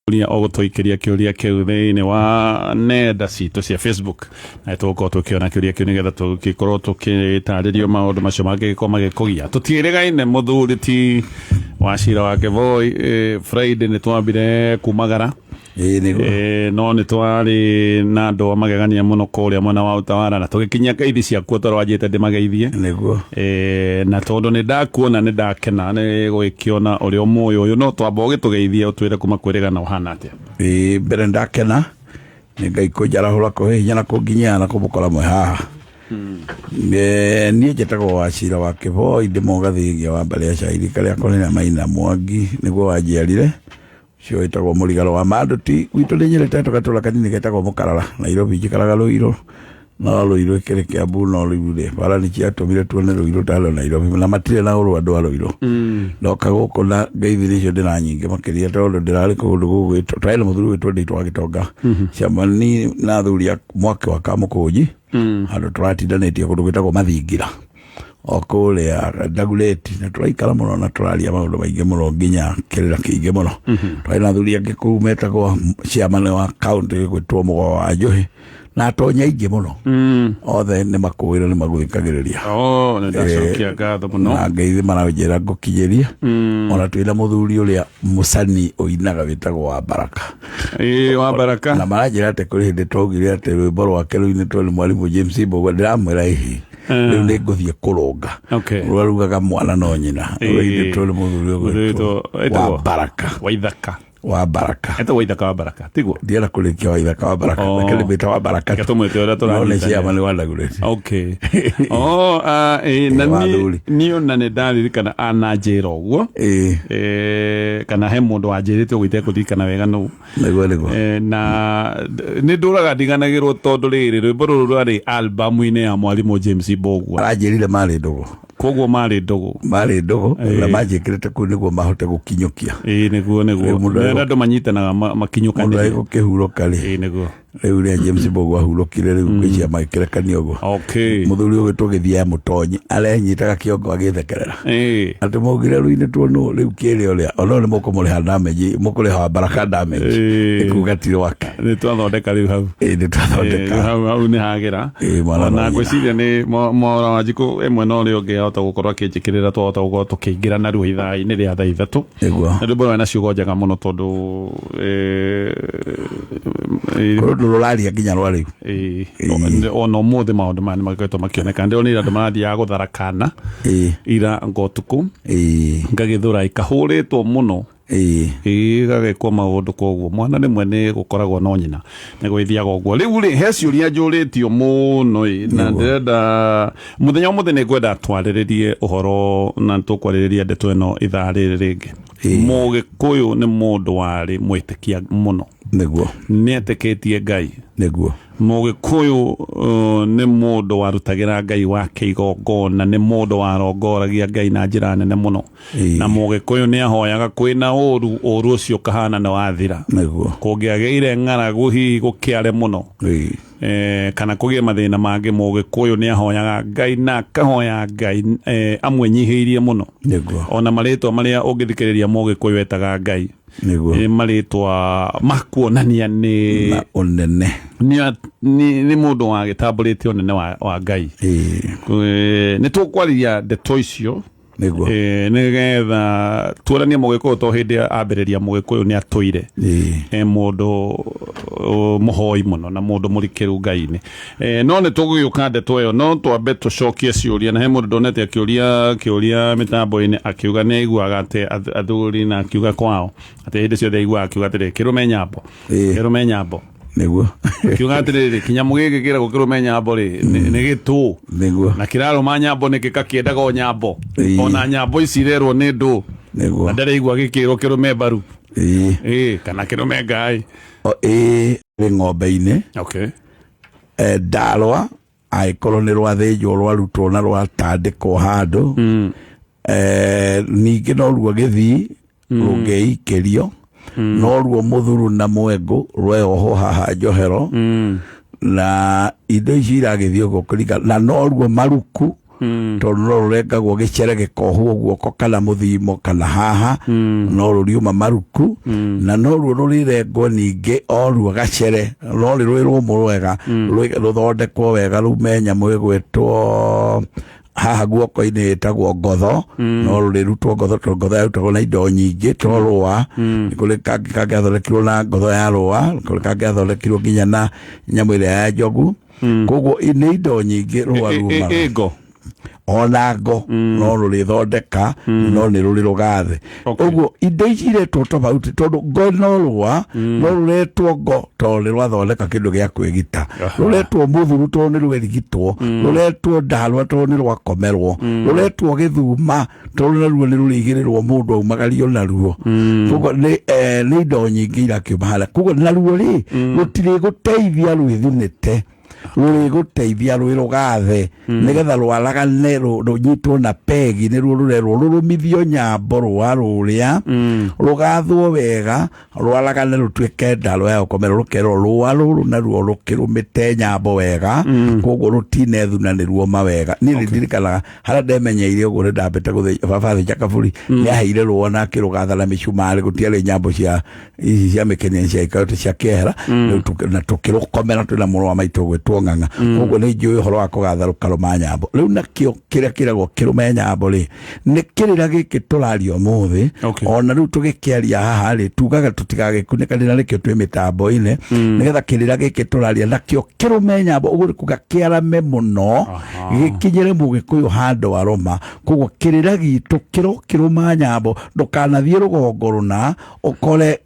Ũria ũgũtũikĩria kĩũria kĩu thĩinĩ wa nenda citũ cia Facebook, na tũgũkorwo tũkĩona kĩũria kĩu nĩgetha tũgĩkorwo tũkĩtarĩrio maũndũ macio mangĩgĩkorwo magĩkũgia. Tũtiĩrĩgaine mũthuri ti wa cira wa Kĩboi. Friday nĩ twambire kumagara. Ĩĩ nĩguo. No nĩ twarĩ na andũ a magegania mũno kũrĩa mwena wa Utawala, na tũgĩkinyia ngeithi ciakuo tondũ wanjĩte ndĩmageithie. Nĩguo. Na tondũ nĩ ndakuona nĩ ndakena nĩ gũgĩkĩona ũrĩa ũmũĩ ũyũ, no twamba ũgĩtũgeithie, ũtwĩre kuma kwĩrĩgana ũhana atĩa. Ĩĩ, mbere ndakena nĩ Ngai kũnjarahũra, kũhe hinya na kũnginyia na kũmũkora mwĩ haha. Niĩ njĩtagwo Wacira wa Kĩboi, ndĩ mũgathĩgia wa mbarĩ ya Cairi karĩa kũnene Maina Mwangi nĩguo wanjiarire, ũcio wĩtagwo Mũrigaro wa Manduti. Gwitũ nĩ nyerete tũgatũra kanini getagwo Mũkarara, Nairobi. Njikaraga Rũirũ, no Rũirũ ĩkĩrĩ Kĩambu, no rĩu rĩ bara nĩ ciatũmire tuone Rũirũ tarĩ Nairobi, na matirĩ na ũru andũ a Rũirũ. Ndoka gũkũ na ngeithi icio ndĩna nyingĩ makĩria tondũ ndĩrarĩ kũndũ gũgwĩtwo, twarĩ na mũthuri gwĩtwo Nditũ wa Gĩtonga Ciamani na athuri a mwaki wa Kamũkũnji, handũ tũratindanĩtie kũndũ gwĩtagwo Mathingira o kũrĩa Ndagureti, na tũraikara mũno na tũraria maũndũ maingĩ mũno nginya kĩrĩra kĩingĩ mũno. Twarĩ na athuri angĩ kũu metagwo ciamane wa kaũntĩ gwĩtwo Mũgwa wa Njũhĩ na atonya aingĩ mũno, othe nĩ makũĩra nĩ magũthikagĩrĩria. Oh, nĩ ndacokia ngatho mũno. Na ngeithi maranjĩra ngũkinyĩria. Ona twĩna mũthuri ũrĩa mũcani ũinaga wĩtagwo wa Baraka. Ĩĩ, wa Baraka. Na maranjĩra atĩ kũrĩ hĩndĩ twaugire atĩ rwĩmbo rwake rũinĩtwo nĩ mwarimũ James Mbũgua. Ndĩramwĩra ĩhĩ, rĩu nĩ ngũthiĩ kũrũnga. Rũrarugaga mwana no nyina, rũinĩtwo nĩ mũthuri ũgwĩtwo Ĩtagwo- wa Baraka. Waithaka. Wa Baraka. Etagwo Waithaka wa Baraka, tiguo? Ndienda kũrĩkia Waithaka wa Baraka. Oh. Reke ndĩmwĩte wa Baraka. Reke tũmwĩte ũrĩa No nĩ tũranyitanĩra. ciama nĩ wa Ndagureti. Okay. Oh, na Wa niĩ thuri. niĩ ona nĩ ndaririkana ananjĩra ũguo. Kana he mũndũ wanjĩrĩte ũguo itekũririkana wega nũ. Nĩguo. Na nĩ ndũraga ndiganagĩrwo tondũ rĩrĩ rwĩmbo rũrũ rwarĩ albamu-inĩ ya mwarimũ James Mbũgua. Aranjĩrire marĩ ndũgũ. Koguo marĩ ndũgũ. Marĩ ndũgũ na manjĩkĩrĩte kũu nĩguo mahote gũkinyũkia. Ĩĩ nĩguo nĩguo. Rĩu mũndũ Nĩ andũ manyitanaga Mũndũ makinyũkanĩrie. agũkĩhurũka rĩ. Ĩĩ nĩguo. Rĩu rĩa James Mbũgua ahurũkire rĩu kwĩ ciama gĩkĩrekania ũguo. Mũthuri ũyũ gwĩtwo Gĩthia Mũtonyi arenyitaga kĩongo agĩthekerera. Atĩ maugire rũinĩtwo nũ rĩu kĩrĩa ũrĩa ona nĩ mũkũmũrĩha damage, mũkũrĩha wa Baraka damage. Ĩkuga ti rwake. Nĩ twathondeka rĩu hau. Ĩĩ nĩ twathondeka. Hau hau nĩ hagĩra. Ĩĩ, mwana Ona no nyina. ngwĩciria nĩ Mwaura wa Njikũ ĩmwe na ũrĩa ũngĩ ahota gũkorwo akĩnjĩkĩrĩra, twahota gũkorwo tũkĩingĩra narua ithaa-inĩ rĩa thaa 3. Nĩguo. Na rwĩmbo rwarĩ na ciugo njega mũno tondũ Kũrĩ ũndũ rũraria nginya rwa rĩu. Ona ũmũthĩ maũndũ maya nĩ makoretwo makĩoneka. Ndĩronire andũ marathiaga gũtharakana ira ngotukũ, ngagĩthũra ikahũrĩtwo mũno. Ĩgagĩkwo maũndũ, koguo mwana rĩmwe nĩ gũkoragwo no nyina nĩ gwĩthiaga ũguo. Rĩu rĩ, he ciũria njũrĩtio mũno ĩ, na ndĩrenda mũthenya ũmũthĩ nĩ ngwenda twarĩrĩrie ũhoro, na tũkwarĩrĩria ndeto ĩno ithaa rĩrĩ rĩngĩ. Mũgĩkũyũ nĩ mũndũ warĩ mwĩtĩkia mũno. Nĩguo. Nĩ etĩkĩtie Ngai. Nĩguo. Mũgĩkũyũ nĩ mũndũ warutagĩra Ngai wake igongona, nĩ mũndũ warongoragia Ngai na njĩra nene mũno. Na mũgĩkũyũ nĩ ahoyaga kwĩna ũru, ũru ũcio ũkahana nĩ wathira. Nĩguo. Kũngĩagĩire ng'aragu hihi gũkĩare mũno. Kana kũgĩe mathĩna mangĩ, mũgĩkũyũ nĩ ahoyaga Ngai na akahoya Ngai amwĩnyihĩirie mũno. Nĩguo. Ona marĩtwa marĩa ũngĩthikĩrĩria mũgĩkũyũ etaga Ngai. Nĩguo. Nĩ marĩtwa makuonania nĩ na ũnene. Nĩ mũndũ wagĩtambũrĩte ũnene wa Ngai. Nĩ tũkwarĩria ndeto icio. Nĩguo. Nĩgetha tuonanie mũgĩkũyũ to hĩndĩ ambĩrĩria mũgĩkũyũ nĩ atũire mũndũ mũhoi mũno na mũndũ mũrikĩru Ngai-inĩ. No nĩ tũgũgĩũka ndeto ĩyo, no twambe tũcokie ciũria, na he mũndũ ndonete akĩũria kĩũria mĩtambo-inĩ akiuga nĩ aiguaga atĩ athuri, na akiuga kwao atĩ hĩndĩ ciothe aiguaga akiuga atĩrĩ, kĩrũme nyambo. Kĩrũme nyambo. Nĩguo. Akiuga atĩrĩrĩ, kĩnyamũ gĩkĩ kĩragwo kĩrũme nyambo rĩ, nĩ gĩtũ. Nĩguo. Na kĩrarũma nyambo nĩkĩ kakĩendaga o nyambo. Ona nyambo ici irerwo nĩ ndũ. Nĩguo. Na ndĩraigua gĩkĩrwo kĩrũme mbaru. Kana kĩrũme ngai. Ĩĩ, rĩ ng'ombe-inĩ. Ndarwa angĩkorwo nĩ rwathĩnjwo rwarutwo na rwatandĩkwo handũ. Ningĩ no ruo gĩthii rũngĩikĩrio, no ruo mũthuru na mwengũ rweohwo haha njohero. Na indo ici iragĩthiĩ ũguo kũringana na no ruo maruku. Tondũ no rũrengagwo gĩcere gĩkohwo guoko kana mũthimo kana haha, no rũriuma maruku, na no ruo rũrĩrengwo ningĩ o ruo gacere, no rĩ rwĩ rũmũ rwega, rũthondekwo wega rume nyamũ ĩgwĩtwo haha guoko-inĩ ĩtagwo ngotho. No rũrĩrutwo ngotho tondũ ngotho yarutagwo na indo nyingĩ to rũa. Nĩ kũrĩ kangĩ kangĩathondekirwo na ngotho ya rũa, nĩ kũrĩ kangĩathondekirwo nginya na nyamũ ĩrĩa ya njogu. Koguo nĩ indo nyingĩ rũa rumaga. Ĩngo. Ona ngo no rũrĩthondeka, no nĩ rũrĩ rũgathe. Ũguo indo ici iretwo tofauti tondũ ngo no rũa, no rũretwo ngo tondũ nĩ rwathondeka kĩndũ gĩa kwĩgita. Rũretwo mũthuru tondũ nĩ rwerigitwo. Rũretwo ndarwa tondũ nĩ rwakomerwo. Rũretwo gĩthuma tondũ naruo nĩ rũrĩigĩrĩrwo mũndũ aumagario naruo. Koguo nĩ indo nyingĩ irakiuma harĩa. Koguo naruo rĩ, rũtirĩ gũteithia rwĩthunĩte, rũrĩgũteithia rwĩ rũgathe nĩgetha rwaragane, rũnyitwo na pegi, nĩruo rũrerwo rũrũmithio nyambo rũa rũrĩa rũgathwo wega, rwaragane rũtuĩke ndarwa ya gũkomerwo. Rũkerwo rũa rũrũ naruo rũkĩrũmĩte nyambo wega, koguo rũtine thuna nĩ ruoma wega. Niĩ nĩ ndirikanaga harĩa ndemenyeire ũguo, nĩ ndambĩte gũthĩ baba thĩnja kaburi, nĩ aheire rũa na akĩrũgatha na mĩcumarĩ. Gũtiarĩ nyambo cia ici cia mĩkenia ciaikarĩte cia kĩehera. Rĩu na tũkĩrũkomera twĩna mũrũ wa maitũ gwĩtwo Ng'ang'a. Koguo nĩ njũĩ ũhoro wa kũgatha rũkarũma nyambo. Rĩu nakĩo kĩrĩa kĩragwo kĩrũme nyambo rĩ, nĩ kĩrĩra gĩkĩ tũraria ũmũthĩ. Ona rĩu tũgĩkĩaria haha rĩ, tugaga tũtigagĩkunĩkanĩra nĩkĩo twĩ mĩtambo-inĩ, nĩgetha kĩrĩra gĩkĩ tũraria nakĩo kĩrũme nyambo. Ũguo nĩ kuga kĩarame mũno, gĩkinyĩre mũgĩkũyũ handũ arũma. Koguo kĩrĩra gitũ kĩro kĩrũma nyambo. Ndũkanathiĩ rũgongo rũna ũkore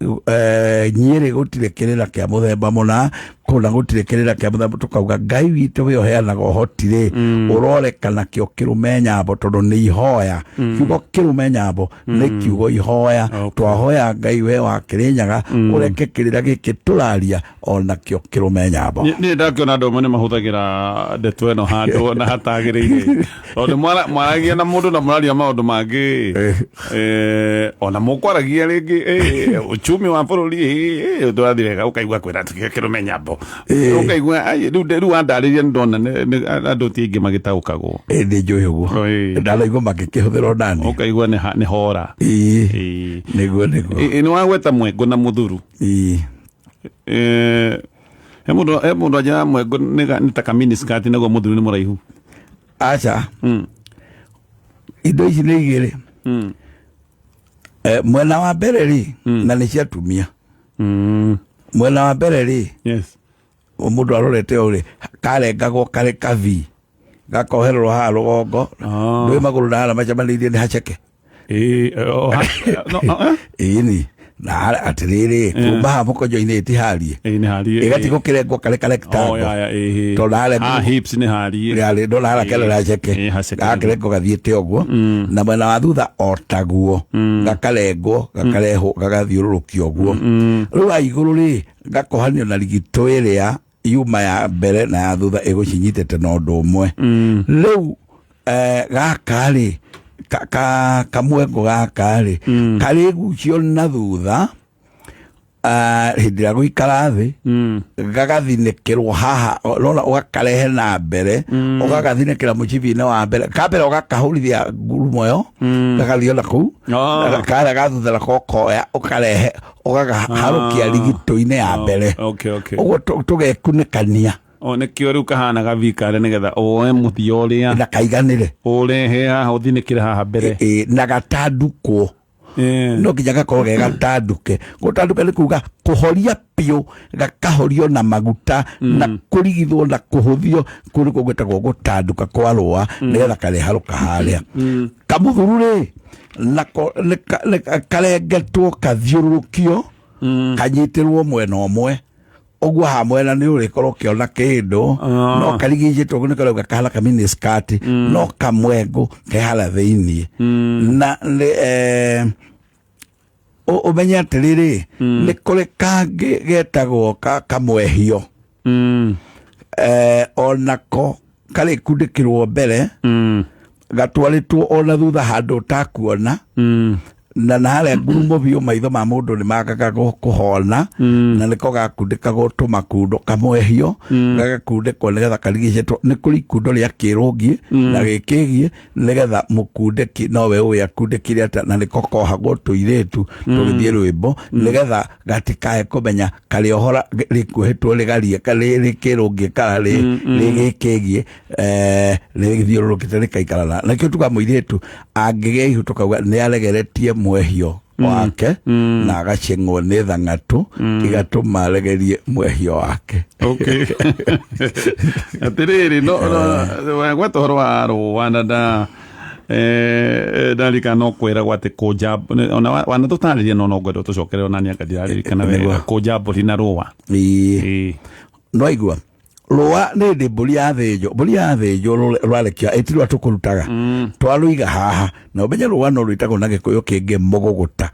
Nyĩrĩ gũtirĩ kĩrĩra kĩa mũthemba mũna, kũna gũtirĩ kĩrĩra kĩa mũthemba. Tũkauga Ngai witũ we ũheanaga ũhoti rĩ, ũroreka nakĩo kĩrũme nyambo, tondũ nĩ ihoya. Kiugo kĩrũme nyambo nĩ kiugo ihoya. Twahoya Ngai we wa Kĩrĩnyaga ũreke kĩrĩra gĩkĩ tũraria onakĩo kĩrũme nyambo. Niĩ ndakĩona andũ amwe nĩ mahũthagĩra ndeto ĩno handũ na hatagĩrĩire, tondũ mwaragia na mũndũ na mũraria maũndũ mangĩ, ona mũkwaragia rĩngĩ uchumi wa bũrũri, tũrathiĩ wega, ũkaigua kwĩra kĩrũme nyambo, ũkaigua ai, rĩu wandarĩria nĩ ndona andũ ti aingĩ magĩtaũkagwo. Nĩ njũĩ ũguo. Ndanaigua magĩkĩhũthĩra onani. Ũkaigua nĩ hora. Nĩguo. Nĩ wagweta mwengo na mũthuru. He mũndũ anjĩra mwengo nĩ ta kamini skirt, naguo mũthuru nĩ mũraihu. Aca. Indo ici nĩ igĩrĩ. Mwena wa mbere rĩ, na nĩ cia atumia. Mwena wa mbere rĩ, mũndũ arorete ũũ rĩ, karengagwo karĩ kavi, gakohererwo haha rũgongo. Ndũĩ magũrũ na harĩa macemanĩirie nĩ haceke. Oh, no, eh? Ĩni na atĩrĩrĩ, kuma haha mũkonjo-inĩ ĩtiharie. Nĩ harie. Ĩgati gũkĩrengwo karĩ Oh, karektango. ya. Tondũ harĩa Ah, hips nĩ harie. Yarĩ ndona harĩa kerera ceke. Haceke. Gakĩrengwo gathiĩte ũguo, na mwena wa thutha o taguo, gakarengwo, gakarehwo, gagathiũrũrũkio ũguo. Rĩu wa igũrũ rĩ, gakohanio na rigitũ ĩrĩa yuma ya mbere na ya thutha ĩgũcinyitĩte na ũndũ ũmwe. Rĩu gaka rĩ, kamwengo gaka rĩ, karĩgucio na thutha, hĩndĩ ĩrĩa gũikara thĩ, gagathinĩkĩrwo haha, rora, ũgakarehe na mbere, ũgagathinĩkĩra mũcibi-inĩ wa mbere kambere, ũgakahũrithia ngurumo ĩyo, gagathiĩ ona kũu. Karĩa ga thutha nako ũkoya, ũkarehe, ũgagaharũkia rigitũ-inĩ ya mbere. Okay. Ũguo tũgekunĩkania. O nĩkĩo rĩu kahana gavi karĩa nĩgetha woe mũthia ũrĩa na kaiganĩre. Ũrehe haha, ũthinĩkĩre haha mbere. Na gatandukwo. No nginya gakorwo ge gatanduke. Gũtanduka nĩ kuga kũhoria biũ, gakahorio na maguta na kũrigithwo na kũhũthio kũu nĩkuo gwĩtagwo gũtanduka kwa rũa, nĩgetha kareharũka harĩa. Kamuthuru rĩ, nako nĩ karengetwo kathiũrũrũkio, kanyitĩrwo mwena ũmwe ũguo. Haha mwena nĩ ũrĩkorwo ũkĩona kĩndũ. No karigicĩtwo ũguo, nĩ karauga kahana ka mini skirt, no kamwengo ke harĩa thĩiniĩ. Na nĩ ũmenye atĩrĩrĩ, nĩ kũrĩ kangĩ getagwo kamwehio. Onako karĩkundĩkĩrwo mbere, gatwarĩtwo ona thutha handũ ũtakuona. Na na harĩa ngurumo biũ, maitho ma mũndũ nĩ magaga kũhona, na nĩko gakundĩkagwo tũmakundo kamwehio, gagakundĩkwo nĩgetha karigicĩtwo. Nĩ kũrĩ ikundo rĩa kĩrũngiĩ na gĩkĩgiĩ, nĩgetha mũkundĩki nowe ũĩ akundĩkire atĩa, na nĩko kohagwo tũirĩtu tũgĩthiĩ rwĩmbo, nĩgetha gatikae kũmenya karĩ ohora rĩkuohetwo rĩgarie rĩkĩrũngiĩ kana rĩgĩkĩgiĩ, rĩthiũrũrũkĩte rĩkaikarana. Nakĩo tuga mũirĩtu angĩgĩa ihu, tũkauga nĩ aregeretie mwehio wake na agaceng'wo nĩ thang'atũ, igatũma aregerie mwehio wake. Okay, atirĩrĩ, no gweta ũhoro wa rũa na nda ndarikana no kwĩragwo atĩ kũnja ona wanatũtarĩria, no ngwenda tũcokere ona nĩ anga ndiraririkana wega, kũnja mbũri na rũa. Ĩĩ. No aigua rũa nĩ ndĩ mbũri yathĩnjwo, mbũri yathĩnjwo rwarekia ĩtirwa tũkũrutaga, twarũiga haha, na ũmenye rũa no rwĩtagwo na Gĩkũyũ kĩngĩ mũgũgũta.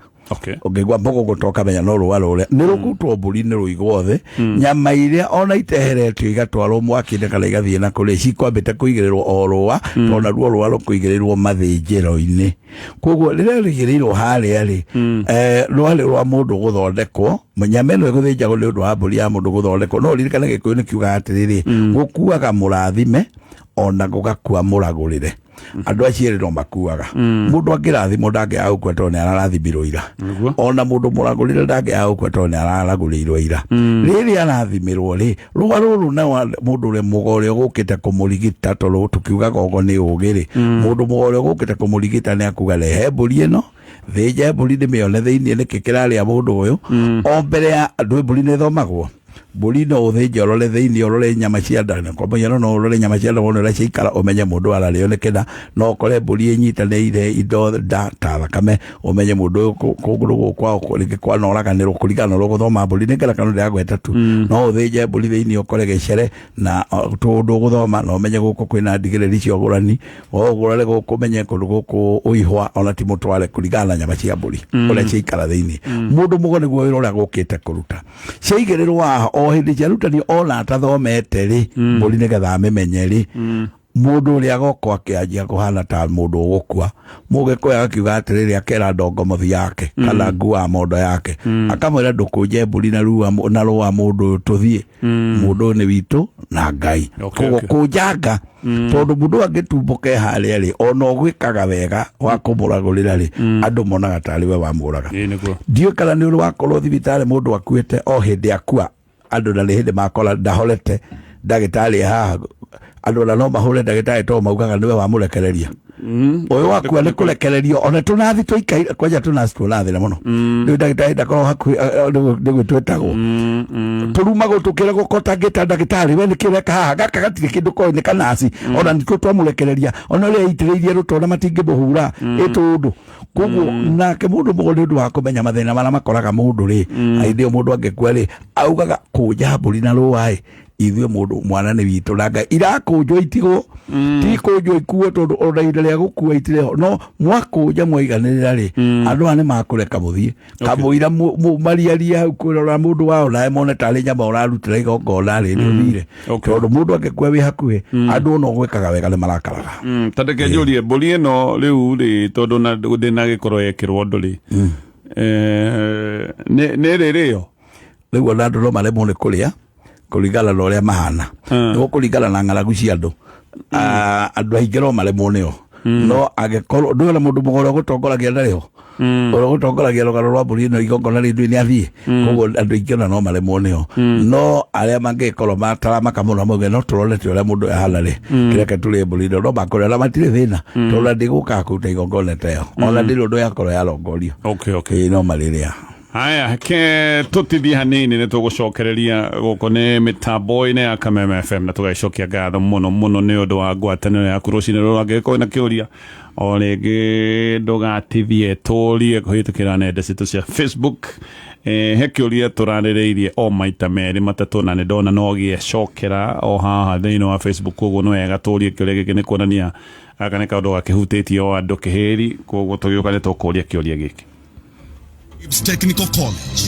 Ũngĩigua mũgũgũta ũkamenya no rũa rũrĩa nĩ rũkutwo mbũri nĩ rũigwo thĩ. Nyama iria ona iteheretio igatwarwo mwaki-inĩ kana igathiĩ na kũrĩa, cikwambĩte kũigĩrĩrwo o rũa, tondũ naruo rũa rũkũigĩrĩrwo mathĩnjĩro-inĩ. Koguo rĩrĩa rũigĩrĩirwo harĩa rĩ, rwarĩ rwa mũndũ gũthondekwo. Nyama ĩno ĩgũthĩnjagwo nĩ ũndũ wa mbũri ya mũndũ gũthondekwo. No ririkane Gĩkũyũ nĩ kiugaga atĩrĩrĩ, gũkuaga mũrathime ona gũgakua mũragũrĩre. Andũ acio erĩ no makuaga. Mũndũ angĩrathimwo ndangĩaga gũkua tondũ nĩ ararathimirwo ira. Ona mũndũ mũragũrĩre ndangĩaga gũkua tondũ nĩ araragũrĩirwo ira. Rĩrĩa arathimirwo rĩ, rũa rũrũ na wa mũndũ ũrĩa mũgo ũrĩa ũgũkĩte kũmũrigita, tondũ tũkiugaga ũgo nĩ ũgĩ rĩ, mũndũ mũgo ũrĩa ũgũkĩte kũmũrigita nĩ akuga, "Rehe mbũri ĩno, thĩnja mbũri ndĩmĩone thĩiniĩ nĩkĩ kĩrarĩa mũndũ ũyũ." O mbere ya andũ, mbũri nĩ ĩthomagwo. Mbũri no ũthĩnje, ũrore thĩiniĩ, ũrore nyama cia nda. Na kwa mũhiano, no ũrore nyama cia nda wone ũrĩa ciaikara, ũmenye mũndũ ararĩo nĩ kĩna. No ũkore mbũri ĩnyitanĩire indo nda ta thakame, ũmenye mũndũ ũyũ kũgũrũ gũkũ kwao rĩngĩ kwanoraganĩrwo, kũringana na ũrĩa ũgũthoma mbũri. Nĩ ngerekano ndĩragweta tu. No ũthĩnje mbũri thĩiniĩ ũkore gĩcere na tũũndũ ũgũthoma, na ũmenye gũkũ kwĩna ndigĩrĩri cia ũgũrani, o ũgũrare gũkũ, ũmenye kũndũ gũkũ ũihwa ona ti mũtware, kũringana na nyama cia mbũri ũrĩa ciaikara thĩiniĩ. Mũndũ mũgo nĩguo wĩra ũrĩa gũkĩte kũruta. Ciaigĩrĩrwo haha, o hĩndĩ ciarutanio, ona atathomete rĩ, mbũri nĩgetha amĩmenye rĩ, mũndũ ũrĩa agoka akĩanjia kũhana ta mũndũ ũgũkua. Mũgĩkũyũ agakiuga atĩrĩrĩ, akera ndongomothi yake kana nguo ya mondo yake, akamwĩra, "Ndũkũnje mbũri na rua na rũa mũndũ ũyũ, tũthiĩ, mũndũ ũyũ nĩ witũ na Ngai." Koguo kũnjanga, tondũ mũndũ angĩtumbũke harĩa rĩ, ona ũgwĩkaga wega wa kũmũragũrĩra rĩ, andũ monaga tarĩ we wamũraga. Ĩĩ nĩguo. Ndiũĩ kana nĩ ũrĩ wakorwo thibitarĩ mũndũ akuĩte, o hĩndĩ akua andũ na nĩ hĩndĩ makora ndahorete, ndagĩtarĩ haha, andũ ona no mahũre ndagĩtarĩ tondũ maugaga nĩwe wamũrekereria. Ũyũ wakua nĩ kũrekererio, ona tũnathi tũikaire kwanja, tũnathi tuona thĩna mũno. Rĩu ndagĩtarĩ ndakorwo hakuhĩ, nĩguo twĩtagwo tũrumagwo tũkĩragwo kotangĩta ndagĩtarĩ, "We nĩkĩ ũreka haha? Gaka gatirĩ kĩndũ koĩ, nĩ kanaci, ona nĩtuo twamũrekereria, ona ũrĩa aitĩrĩirie rũtona matingĩmũhura ĩtũndũ." Koguo nake mũndũ mũgo nĩ ũndũ wa kũmenya mathĩna marĩa makoraga mũndũ rĩ, hĩndĩ ĩyo mũndũ angĩkua rĩ, augaga kũnja mbũri na rũa ĩ, ithuĩ mũndũ mwana nĩ witũ na Ngai, irakũnjwo itigwo, ti kũnjwo ikuo, tondũ ona ihinda rĩa gũkua itirĩ ho. No mwakũnja mwaiganĩrĩra rĩ, andũ aya nĩ makũreka mũthiĩ kamũira mariaria hau kwĩrora mũndũ wao, nawe mone tarĩ nyama ũrarutĩra igongona rĩ, nĩ ũthire. Tondũ mũndũ angĩkua wĩ hakuhĩ, andũ ona ũgwĩkaga wega nĩ marakaraga. Ta reke njũrie, mbũri ĩno rĩu rĩ, tondũ na ndĩnagĩkorwo yekĩrwo ũndũ rĩ, nĩ ĩrĩrĩo? Rĩu ona andũ no maremwo nĩ kũrĩa kũringana na ũrĩa mahana, nĩguo kũringana na ng'aragu cia andũ. Andũ aingĩ no maremwo nĩo, no angĩkorwo ndũĩ ona mũndũ mũgoro ũgũtongoragia ndarĩ ho, ũrĩa ũgũtongoragia rũgano rwa mbũri ĩno igongona rĩndũ nĩ athiĩ. Koguo andũ aingĩ ona no maremwo nĩo, no arĩa mangĩkorwo mataramaka mũno mauge no tũrorete ũrĩa mũndũ ahana rĩ, kĩreke tũrĩe mbũri ĩno, no makũrĩa na matirĩ thĩna, tondũ ona ndĩgũkaga kũruta igongona ta ĩyo, ona ndĩrĩ ũndũ yakorwo yarongorio. Ĩĩ, no marĩrĩa. Haya, ke tũtithie hanini, nĩ tũgũcokereria gũkũ nĩ mĩtambo-inĩ ya Kameme FM, na tũgagĩcokia ngatho mũno mũno nĩ ũndũ wa ngwatanĩro yaku rũcinĩ rũrũ. Angĩgĩkorwo na kĩũria o rĩngĩ, ndũgatithie tũrie kũhĩtũkĩra nenda citũ cia Facebook. He kĩũria tũrarĩrĩirie o maita merĩ matatũ, na nĩ ndona no gĩecokera o haha thĩinĩ wa Facebook. Koguo nĩ wega tũrie kĩũria gĩkĩ, nĩ kuonania gaka nĩ kaũndũ gakĩhutĩtie o andũ kĩhĩri. Koguo tũgĩũka nĩ tũkũria kĩũria gĩkĩ. Technical College.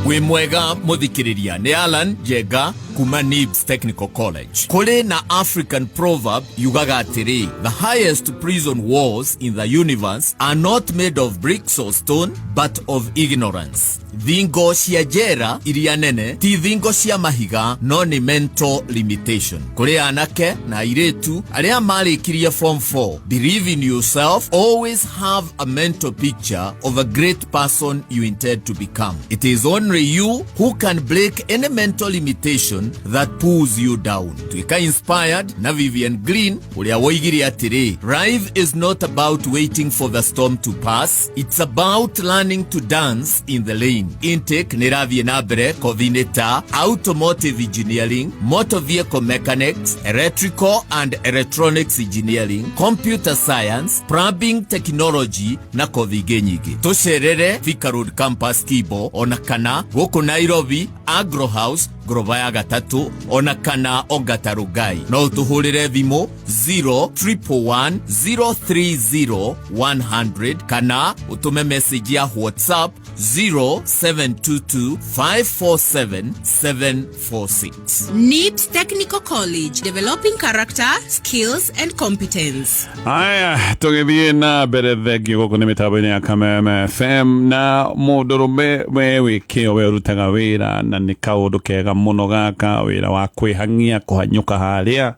Wĩ mwega mũthikĩrĩria, nĩ Alan Njenga kuma Nibs Technical College. Kũrĩ na African proverb yugaga atĩrĩ, the highest prison walls in the universe are not made of bricks or stone but of ignorance. Thingo cia njera iria nene ti thingo cia mahiga no nĩ mental limitation. Kũrĩ anake na airĩtu arĩa marĩkirie form 4, believe in yourself, always have a mental picture of a great person you intend to become. It is only you who can break any mental limitation that pulls you down. Tuĩka inspired na Vivian Green ũrĩa woigire atĩrĩ, life is not about waiting for the storm to pass, it's about learning to dance in the rain. Intake nĩ ĩrathiĩ na mbere kothi-inĩ ta automotive engineering, motor vehicle mechanics, electrical and electronics engineering, computer science, plumbing technology na kothi ingĩ nyingĩ. Tũcerere Thika Road Campus Kibo ona kana gũkũ Nairobi Agro House ngoroba ya gatatũ ona kana Ongata Rongai. No ũtũhũrĩre thimũ 0111 030 100 kana ũtũme message ya WhatsApp 0722 547 746. NIBS Technical College, developing character, skills and competence. Aya, tũgĩthiĩ na mbere, thengio gũkũ nĩ mĩtambo-inĩ ya Kameme FM. Na mũndũrũme we wĩ kĩo, we ũrutaga wĩra na nĩ kaũndũ kega mũno gaka, wĩra wa kwĩhang'ia kũhanyũka harĩa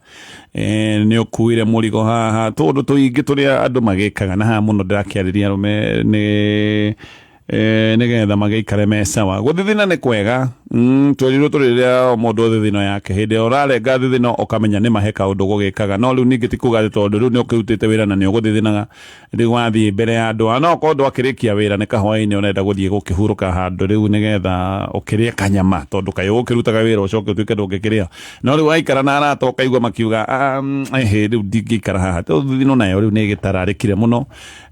nĩ ũkuire mũrigo haha, tũndũ tũingĩ tũrĩa andũ magĩkaga na haha mũno ndĩrakĩarĩria arũme nĩ nĩgetha magĩikare me sawa. Gũthithina nĩ kwega, twerirwo tũrĩrĩa o mũndũ thithino yake. Hĩndĩ ĩrĩa ũrarenga thithino ũkamenya nĩ mahe kaũndũ gũgĩkaga, no rĩu ningĩ ti kuga atĩ tondũ rĩu nĩ ũkĩrutĩte wĩra na nĩ ũgũthithinaga rĩu wathiĩ mbere ya andũ, no okorwo ndwakĩrĩkia wĩra nĩ kahwaĩ-inĩ ũrenda gũthiĩ gũkĩhurũka handũ rĩu nĩgetha ũkĩrĩe kanyama, tondũ kaĩ ũgũkĩrutaga wĩra ũcoke ũtuĩke ndũngĩkĩrĩa. No rĩu waikara na arata ũkaigua makiuga, "Ehe, rĩu ndingĩikara haha." Tondũ thithino nayo rĩu nĩ ĩgĩtararĩkire mũno.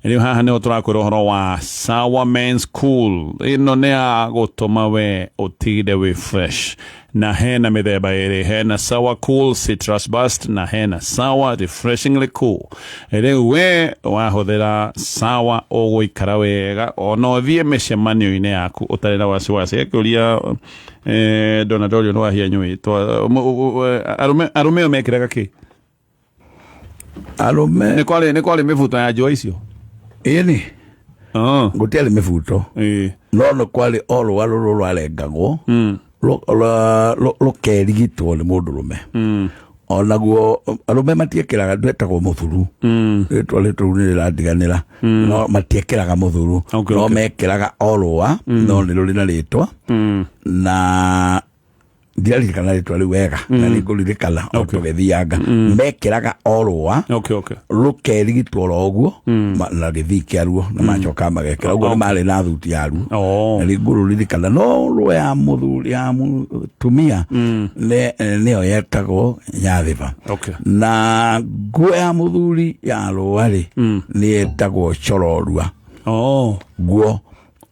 Rĩu haha nĩho tũrakwĩra ũhoro wa Sawa Men's Cool. Ĩno nĩ ya gũtũma we ũtinde wĩ fresh, na hena mĩthemba ĩrĩ: hena Sawa Cool Citrus Burst na hena Sawa Refreshingly Cool. Rĩu we wahũthĩra Sawa ũgũikara wega ona ũthiĩ mĩcemanio-inĩ yaku ũtarĩ na wasiwasi. Akĩũria Donald Orio nĩ wahia nyũĩ arũme o mekĩraga kĩ? Arũme. Nĩ kwarĩ mĩbuto ya njũa icio? Ĩni. Oh. Gũtiarĩ mĩbuto, no nĩ kwarĩ o rũa rũrũ rwarengagwo rũkerigitwo nĩ mũndũrũme. Onaguo arũme matiekĩraga, ndwetagwo mũthuru, rĩtwa rĩtũ rĩu nĩ rĩrandiganĩra, no matiekĩraga mũthuru, no mekĩraga o rũa, no nĩ rũrĩ na rĩtwa na ndiraririkana rĩtwa rĩu wega, na nĩngũririkana o tũgĩthianga. Mekĩraga o rũa rũkerigitwo oro ũguo na gĩthii kĩaruo, na macoka magekĩra ũguo, nĩ marĩ na thuti yaruo. Na nĩngũrũririkana, no rũa ya mũthuri ya mũtumia nĩyo yetagwo nyathĩba, na nguo ya mũthuri ya rũa rĩ nĩ yetagwo cororua. Nguo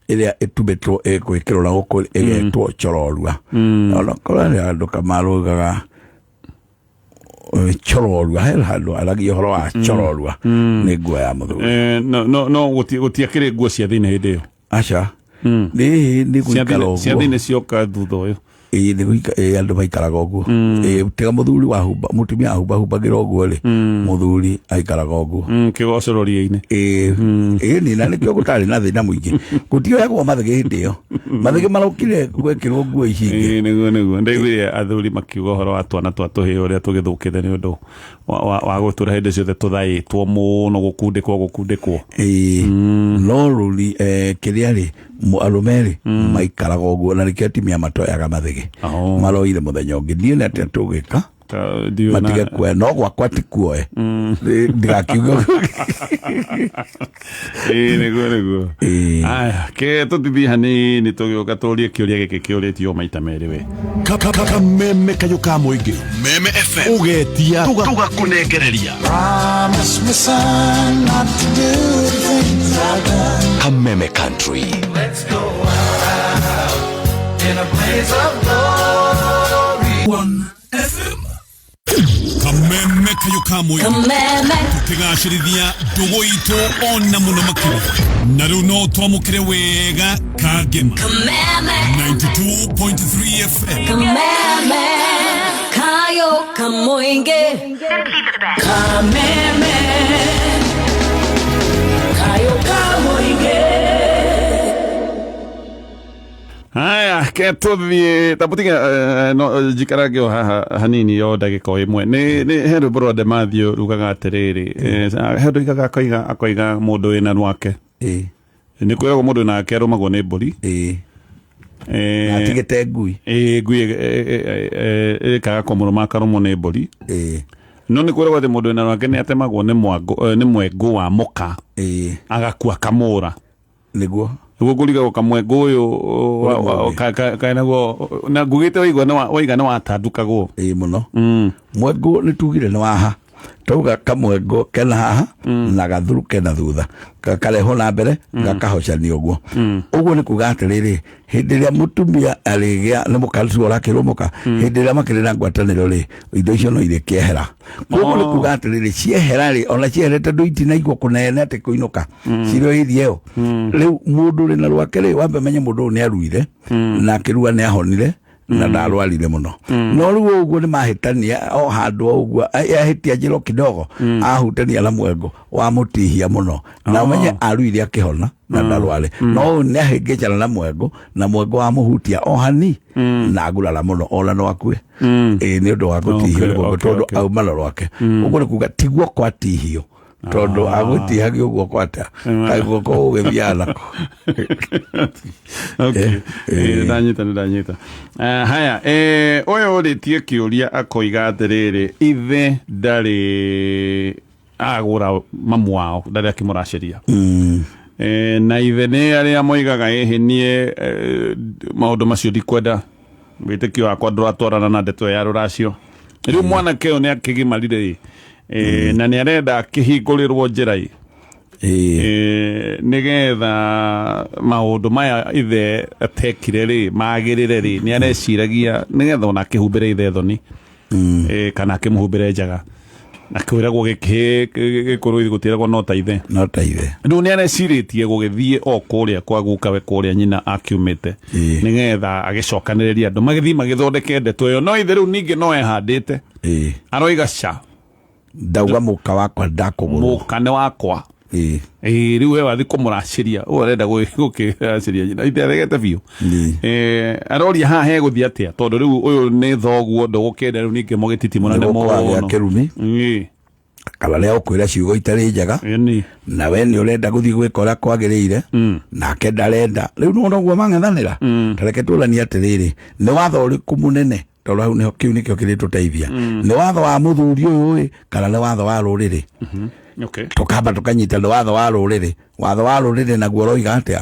ĩrĩa ĩtumĩtwo ĩgwĩkĩrwo na gũkũ ĩgetwo cororua. Onakorwo nĩ andũ kamarũgaga cororua, he handũ aragia ũhoro wa cororua, nĩ nguo ya mũthuri. No gũtiakĩrĩ nguo cia thĩinĩ hĩndĩ ĩyo? Aca, nĩ Cia gũikara cia ũguo. thĩinĩ cioka thutha ũyũ. Ĩĩ, nĩ ĩĩ, andũ maikaraga ũguo. Ĩĩ, tiga mũthuri wahumba, mũtumia ahumbahumbagira ũguo rĩ, mũthuri aikaraga ũguo. Kĩgocororia-inĩ. Ĩĩ ĩĩ, nĩ na nĩkĩo gũtarĩ na thĩna mũingĩ, gũtioyagwo mathĩgĩ hĩndĩ ĩyo, mathĩgĩ marokire gwekĩrwo nguo ici ingĩ. Ĩĩ, nĩguo ndaiguire athuri makiuga ũhoro wa twana twa tũhĩĩ ũrĩa tũgĩthũkĩte nĩ ũndũ wa gũtũra hĩndĩ ciothe tũthaĩtwo mũno, gũkundĩkwo. Ĩĩ, no rũri kĩrĩa rĩ, arũme rĩ maikaraga ũguo, na nĩkĩo atumia matoyaga mathĩgĩ. Maroire mũthenya ũngĩ, niĩ nĩ atĩa tũgĩka ndiũĩ matige kuoya, no gwakwa ti kuoe, ndigakiuga. Ĩĩ, nĩguo. Aya, ke tũtithie hanini, tũgĩũka tũrie kĩũria gĩkĩ kĩũrĩtio maita merĩ we. Kameme kayũ ka mũingĩ. Meme FM. Ũgetia. Tũgakũnengereria. Promise me, son, not to do the things I've done. Kameme Country. Let's go out in a blaze of glory. One FM. Kameme kayũ ka mũingĩ tũkĩgacĩrithia ndũgũ itũ ona mũno makĩria, na rĩu no twamũkĩre wega kangema. 99. 92.3 FM. Kameme kayo kamoinge Kameme kayo kamoinge. Haya, ke tũthiĩ tamũtige no njikarage o haha hanini o ndagĩka o ĩmwe. Nĩ he rwĩmbo rwa Demathew rugaga atĩrĩrĩ, he ũndũ oigaga akoiga mũndũ wĩna rwake. Nĩ kwĩragwo mũndũ nake arũmagwo nĩ mbũri. Atigĩte ngui. Ngui ĩkaga kũmũrũma akarũmwo nĩ mbũri. No nĩ kwĩragwo atĩ mũndũ wĩna rwake nĩ atemagwo nĩ mwengũ wa mũka. Agakua kamũra. Nĩguo. Nĩguo ngũrigagwo kamwengũ ũyũ kaenaguo na ngugĩte waiga nĩ watandukagwo. Mũno. Mwengũ nĩ tugire nĩ waha. Tauga kamwengo kena haha na gathuru kena thutha gakarehwo na mbere gakahocania ũguo. Ũguo nĩ kuga atĩrĩrĩ, hĩndĩ ĩrĩa mũtumia arĩgĩa nĩ mũka ũrakĩrwo mũka, hĩndĩ ĩrĩa makĩrĩ na ngwatanĩro rĩ, indo icio no irĩkĩehera. Koguo nĩ kuga atĩrĩrĩ, ciehera rĩ, ona cieherete ndũ itinaigwo kũnene atĩ kũinũka cirĩ o ĩria ĩyo. Rĩu mũndũ ũrĩ na rwake rĩ, wambe menye mũndũ ũyũ nĩ aruire na akĩrua nĩ ahonire na ndarwarire mũno. No rĩu ũguo nĩ mahĩtania o handũ o ũguo, ahĩtia njĩra kidogo ahutania na mwengo wamũtihia mũno, na ũmenye aruire akĩhona na ndarware. No ũyũ nĩ ahĩngĩcana na mwengo na mwengo wamũhutia o hani na agurara mũno ona no akue. Nĩ ũndũ wa gũtihio nĩ mwengo tondũ auma na rwake. Ũguo nĩ kuga ti guoko atihio tondũ agũtihagio guoko atĩa, kaĩ guoko gũgĩthiaga nako. Okay. Ndanyita. Haya, ũyũ ũrĩtie kĩũria akoiga atĩrĩrĩ, ithe ndarĩ agũra mamu wao, ndarĩ akĩmũracĩria. Na ithe nĩ arĩa moigaga ĩhĩ niĩ maũndũ macio ndikwenda, wĩtĩkio wakwa ndũratwarana na ndeto ya rũracio. Rĩu mwanake ũyũ nĩ akĩgimarire ĩ, na nĩ arenda akĩhingũrĩrwo njĩra ĩ, nĩgetha maũndũ maya ithe atekire rĩ magĩrĩre rĩ, nĩ areciragia nĩgetha ona akĩhumbĩre ithe thoni, kana akĩmũhumbĩre njaga, na kwĩragwo gĩkũrũ gũtiragwo no ta ithe. No ta ithe. Rĩu nĩ arecirĩtie gũgĩthiĩ o kũrĩa kwa gukawe kũrĩa nyina akiumĩte, nĩgetha agĩcokanĩrĩria andũ magĩthiĩ magĩthondeke ndeto ĩyo. No ithe rĩu ningĩ no ehandĩte, aroiga ca ndauga mũka wakwa ndakũgũrwo, mũka nĩ wakwa. Rĩu we wathiĩ kũmũracĩria, ũyũ arenda gũkĩracĩria nyina, ithe aregete biũ. Aroria haha hegũthiĩ atĩa, tondũ rĩu ũyũ nĩ thoguo ndũgũkĩenda rĩu ningĩ mũgĩtitimũrane mũno. Kĩrumi kana rĩa ũkwĩra ciugo itarĩ njega, na we nĩ ũrenda gũthiĩ gwĩka ũrĩa kwagĩrĩire, nake ndarenda. Rĩu no noguo mang'ethanĩra. Ta reke tũranie atĩrĩrĩ, nĩ watho ũrĩkũ mũnene, tondũ hau nĩho kĩu nĩkĩo kĩrĩtũteithia. Nĩ watho wa mũthuri ũyũ ĩ, kana nĩ watho wa rũrĩrĩ? Tũkamba tũkanyita nĩ watho wa rũrĩrĩ. Watho wa rũrĩrĩ naguo ũroiga atĩa?